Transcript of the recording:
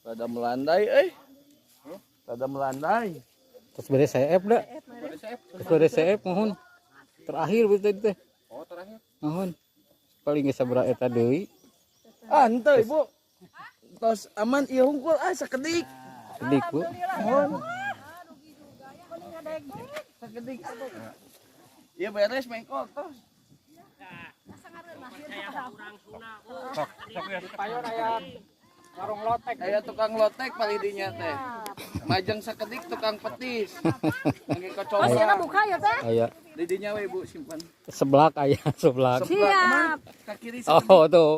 Rada melandai euy. Rada melandai. Terus bade CF da. Terus bade CF, muhun. Terakhir betul tadi teh. Oh, terakhir. Muhun. Paling geus sabaraha eta deui. Ah, henteu, Ibu. Tos aman ieu hungkul, ah, sakedik. Sedik, Bu. Muhun. Sakedik. Iya, beres mengkol tos. Sok, sok ya. Payon aya warung lotek. Aya tukang lotek paling dinya teh. Majeng sakedik tukang petis. Lagi Oh, kocok. siapa buka ya teh? Aya Di dinya we, Ibu, simpan. seblak, aya seblak. Seblak kemana? Ka kiri sakedik. Oh, tuh.